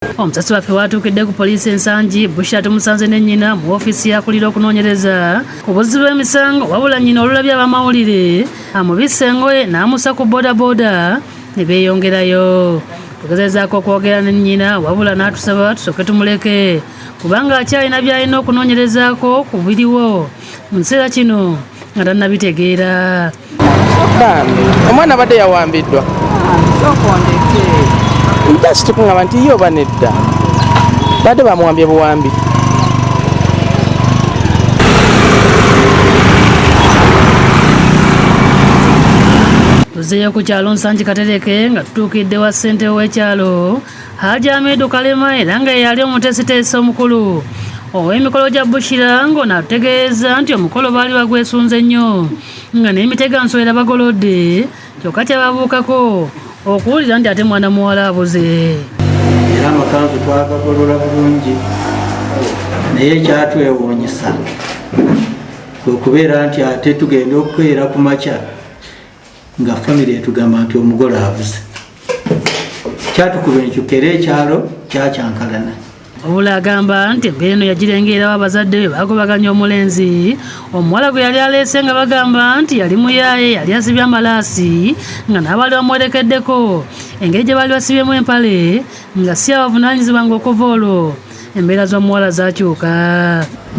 Omusasi waffe watuukidde ku poliisi Ensangi, Bushira tumusanze ne nnyina mu woofiisi y'akulira okunoonyereza ku buzzi bw'emisango, wabula nnyina olulabye abamawulire amubisse engoye n'amussa ku bodaboda ne beeyongerayo. Tugezezaako okwogera ne nnyina wabula n'atusaba tusooke tumuleke kubanga akyalina by'alina okunoonyerezaako ku biriwo mu kiseera kino nga tannabitegeera. Bambi omwana abadde yawambiddwa, just kuŋŋamba nti ye oba nedda, badde bamuwambye buwambi. Tuzzeeyo ku kyalo Nsangi Katereke nga tutuukidde wa ssentebe w'ekyalo Haji Hamidu Kalema era nga yeyali omuteesiteesi omukulu ow'emikolo gya Bushira, ng'ono atutegeeza nti omukolo baali bagwesunze nnyo nga n'emiteganswera bagolodde, kyokka kyababuukako okuwulira nti ate mwana muwala abuze. Era amakanzu twagagolola bulungi, naye ekyatwewuunyisa kwe kubeera nti ate tugenda okukeera ku makya nga famire etugamba nti omugole abuze. Kyatukuba enkyuka era ekyalo kyakyankalana. Wabula agamba nti embeera eno yagirengeerawo abazadde be baagobaganya omulenzi omuwala gwe yali aleese nga bagamba nti yali muyaaye, yali asibye amalaasi nga n'abaali bamuwerekeddeko engeri gye baali basibyemu empale nga si abavunaanyizibwa, ng'okuva olwo embeera z'omuwala zakyuka.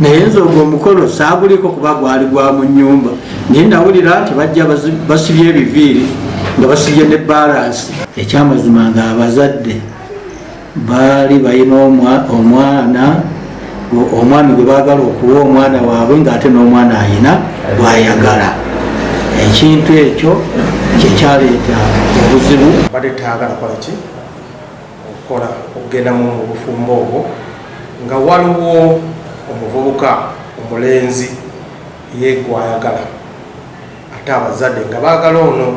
Naye nze ogwo omukolo saaguliko kuba gwali gwa mu nnyumba, naye nawulira nti bajja basibye ebiviiri nga basibye ne balansi. Ekyamazima nga abazadde baali balina omwana omwami gwe baagala okuwa omwana waabwe, ng'ate n'omwana ayina gwayagala. Ekintu ekyo kyekyaleeta obuzibu. Badde tayagala kola ki, okukola okugenda mu bufumbo obwo nga waliwo omuvubuka omulenzi ye gwayagala, ate abazadde nga baagala ono.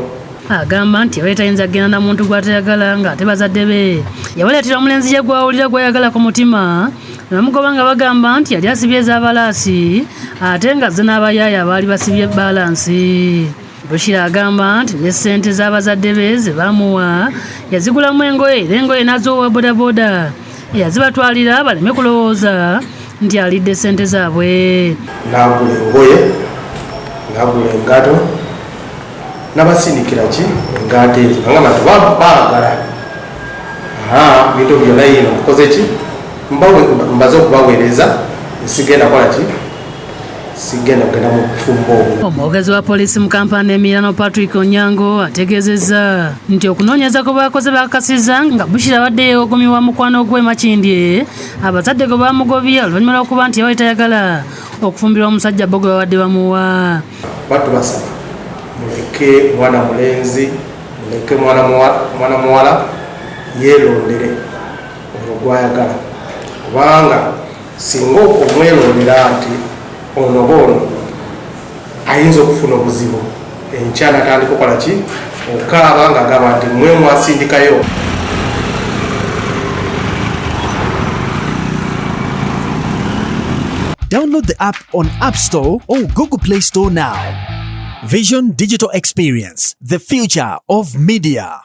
Agamba nti yabadde tayinza kugenda na muntu gw'atayagala, ng'ate bazadde be yabaleetera omulenzi ye gw'awulira gw'ayagala ku mutima ne bamugoba nga bagamba nti yali asibye ez'abalaasi ate nga azze n'abayaaya abaali basibye balansi. Bushira agamba nti ne ssente z'abazadde be ze baamuwa yazigulamu engoye era engoye n'aziwa bodaboda eyazibatwalira baleme kulowooza nti alidde ssente zaabwe. N'agula engoye, n'agula engato, n'abasindikira ki engato ezo, nagamba nti baagala bintu byonna yino mukoze ki, mbaze okubaweereza, sigenda kola ki, sigenda kugenda mu bufumbo obwo. Omwogezi wa poliisi mu Kampala n'emiriraano Patrick Onyango ategeezezza nti okunoonyereza kwe baakoze bakakasizza nga Bushira abadde yeewogomya mukwano gwe Makindye abazadde gwe baamugobye oluvannyuma lw'okuba nti yabadde tayagala okufumbirwa omusajja bo gwe babadde bamuwa. Batubasaba muleke mwana mulenzi, muleke mwana muwala yeerondere ono gwayagala, kubanga singa omwerondera nti ono bono ayinza okufuna obuzibu enkya natandika okukola ki, okaaba ng'agamba nti mwe mwasindikayo. Download the app on App Store or Google Play Store now. Vision Digital Experience, the future of media.